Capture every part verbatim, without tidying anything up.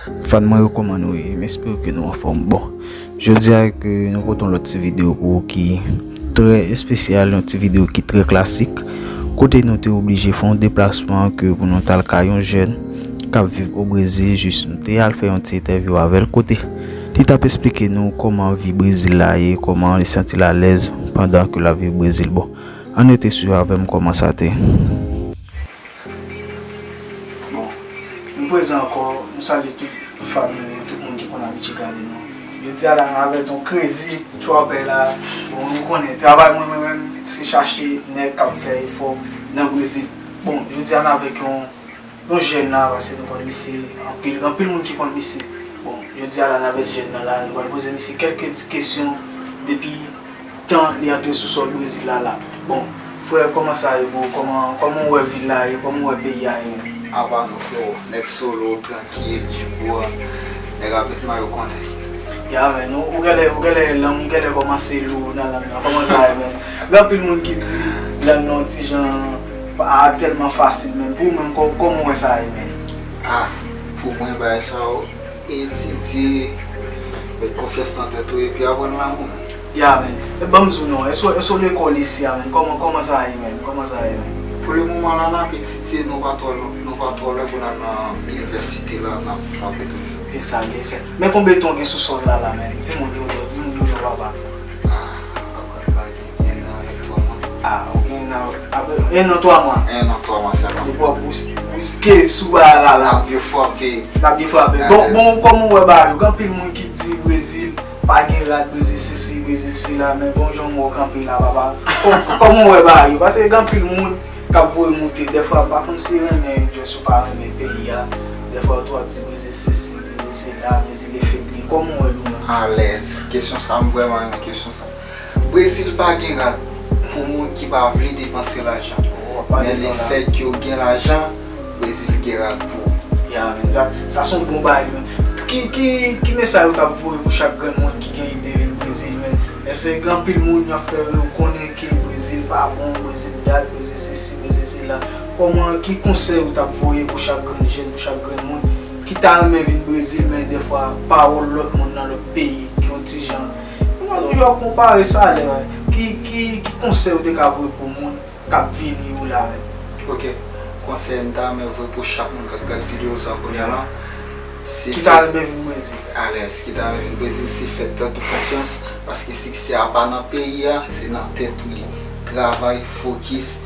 Fan mwen yo, kòman nou ye? M espere ke nou anfòm. Bon, jodi a ke nou pote yon lòt ti videyo pou ou ki trè espesyal, yon ti videyo ki trè klasik, kote nou te oblije fè yon deplasman ke pou nou t al kay yon jèn k ap viv o Brezil, jis nou te al fè yon ti entèvyou avè l, kote li t ap esplike nou kòman vi Brezil la ye, kòman li santi l alèz pandan ke l ap viv Brezil. Bon, ann rete swiv avè m kòman sa te. Bon, nou prezan ankò, nou salye tout fan nou yo, tout moun ki konn abitye gade nou. Jodi a la, nou avèk yon crazy trapper la. Bon, nou konnen, travay mwen, mwen menm, se chache nèg k ap fè efò nan Brezil. Bon, jodi a, nou avèk yon, yon jèn la, paske nou konn misye anpil, anpil moun ki konn misye. Bon, jodi a la, nou avèk jèn nan la, nou pral poze misye kèlke ti kesyon depi tan li antre sou sòl Brezil la la. Bon, frè, kòman sa ye pou ou? Kòman, kòman w wè vil la ye? Kòman w wè peyi a ye menm? Apa nou, freo, nèg solo, trankil, djibwa, nèg avèk mayo konnen. Ya, men, ou, ou genlè, ou genlè lang, ou genlè kòmanse lou nan lang nan. Kòman sa ye, men? Gen anpil moun ki di lang nan yon ti jan pa tèlman fasil, men pou ou menm, kò-, kòman w wè sa ye, men? Ah, pou mwen, bagay sa yo, etidye, met konfyans nan tèt ou, epi aprann lanmou, men. Ya, men. E ban m di w non, èske, èske w lekòl isi a, men? Kòman, kòman sa ye, men? Kòman sa ye, men? Pou le moman la, n ap etidye, nou pa twò, nou pa twò lwen pou n al nan inivèsite la, n ap frape toujou. E sa, e sa. Men konbyen tan w gen sou sòl la, la, men? Di moun yo non, di moun yo non, papa. Ah, apre bagay. En an avèk twa mwa. Ah, ok, en an, apre, en an, twa mwa. En an, twa mwa sèlman. Depi w ap bous-, bouske sou bagay la, la. L ap byen frape. L ap byen frape. Bon, bon, kòman w wè bagay yo? Gen anpil moun ki di Brezil pa gen rad, Brezil sesi, Brezil sela, men bon jan w kanpe la, papa. Kò-, kòman w wè bagay yo? Paske gen anpil moun k ap voye moute. Dèfwa, m pa konn si renmen just ou pa renmen peyi a. Dèfwa, yo tou ap di Brezil sesi, Brezil sela, Brezil efebli. Kòman w wè l ou menm? Alèz. Kesyon sa, m vrèman renmen kesyon sa. Brezil pa gen rad pou moun ki pa vle depanse lajan. Oh, pa gen rad. Men lefèt ke w gen lajan, Brezil gen rad pou ou. Ya, men sa, sa se yon bon bagay, men. Ki, ki, ki mesaj ou t ap voye pou chak grenn moun ki gen ide vin Brezil, men? Èske gen anpil moun y ap fè yo konnen ke Brezil pa bon, Brezil dat, Brezil sesi, Brezil sela? Kòman, ki konsèy ou t ap voye pou chak grenn jèn, pou chak grenn moun ki ta renmen vin Brezil, men dèfwa pawòl lòt moun nan lòt peyi ki yon ti jan. Mwen toujou ap konpare salè, wi. Ki, ki, ki konsèy ou te ka voye pou moun k ap vini yo la menm? Ok. Konsèy m ta renmen voye pou chak moun k ap gad videyo sa kounye a la, se ki ta renmen vin Brezil. Alèz, ki ta renmen vin Brezil, se fè tèt ou konfyans, paske siksè a pa nan peyi a, se nan tèt ou li. Travay, fokis,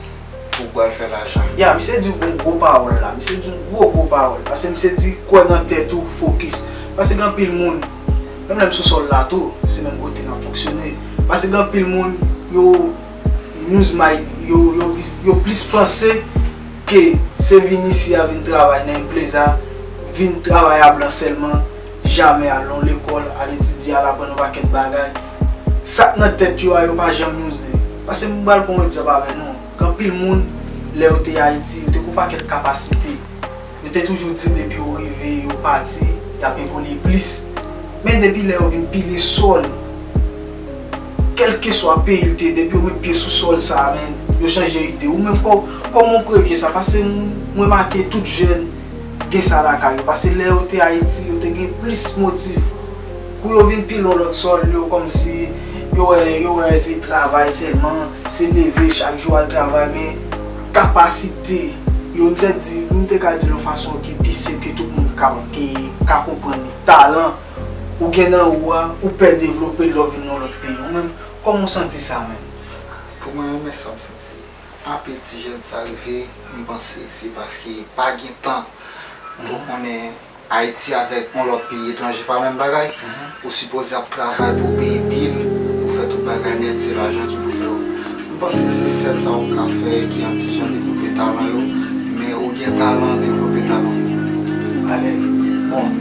pou w pral fè lajan. Ya, misye di yon gwo pawòl la. Misye di yon gwo, gwo pawòl. Paske misye di kwè nan tèt ou, fokis. Paske gen anpil moun, menm lè m sou sòl la tou, se menm kote n ap fonksyone. Paske gen anpil moun, yo, news may, yo, yo, yo plis panse ke se vin isi a vin travay nan empreza, vin travay a blan sèlman, jamè al nan lekòl, al etidye, al aprann yon pakèt bagay. Sa k nan tèt yo a, yo pa janm use. Paske m pral pran yon egzanp avè nou. Gen anpil moun, lè yo te Ayiti, yo te gen yon pakèt kapasite. Yo te toujou di depi yo rive, yo pati, y ap evolye plis. Men depi lè yo vin pile sòl, kèlkeswa peyi l te ye, depi yo met pye sou sòl sa a, men, yo chanje ide. Ou menm, kò-, kòman w prevyen sa? Paske m, m remake tout jèn gen sa lakay yo. Paske lè yo te Ayiti, yo te gen plis motif. Kou yo vin pile yon lòt sòl, yo kòmsi yo wè, yo wè se travay sèlman, se leve chak jou al travay, men kapasite yo, m te di, m te ka di l yon fason ki pi senp ke tout moun ka, ki ka konprann li. Talan ou gen nan ou a, ou pè devlope l lè w vin nan yon lòt peyi. Ou menm, kòman w santi sa menm? Pou mwen menm, men sa m santi. Apre ti jèn sa rive, m panse se paske pa gen tan pou konnen Ayiti avèk yon lòt peyi etranje pa menm bagay. Ou sipoze ap travay pou w peye bil, pou fè tout bagay nèt, se lajan ki pou fè yo. M panse se sèl sa ou ka fè ki yon ti jan devlope talan yo, men ou gen talan, devlope talan. Alèz. Bon,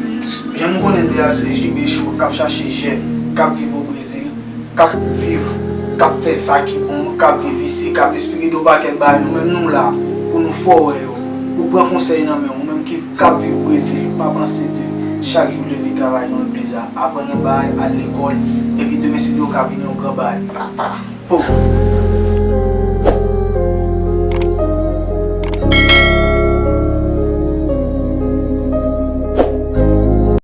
jan nou konnen deja se J B Show k ap chache jèn k ap viv o Brezil, k ap viv, k ap fè sa ki bon, k ap viv isi, k ap espere de yon pakèt bagay. Nou menm nou la pou nou fè w wè yo. Ou pran konsèy nan men w, ou menm ki, k ap viv Brezil, pa panse de chak jou leve travay nan yon empreza, aprann yon bagay, al lekòl, epi demen si Dye w ka vin yon gran bagay. Papa. Po.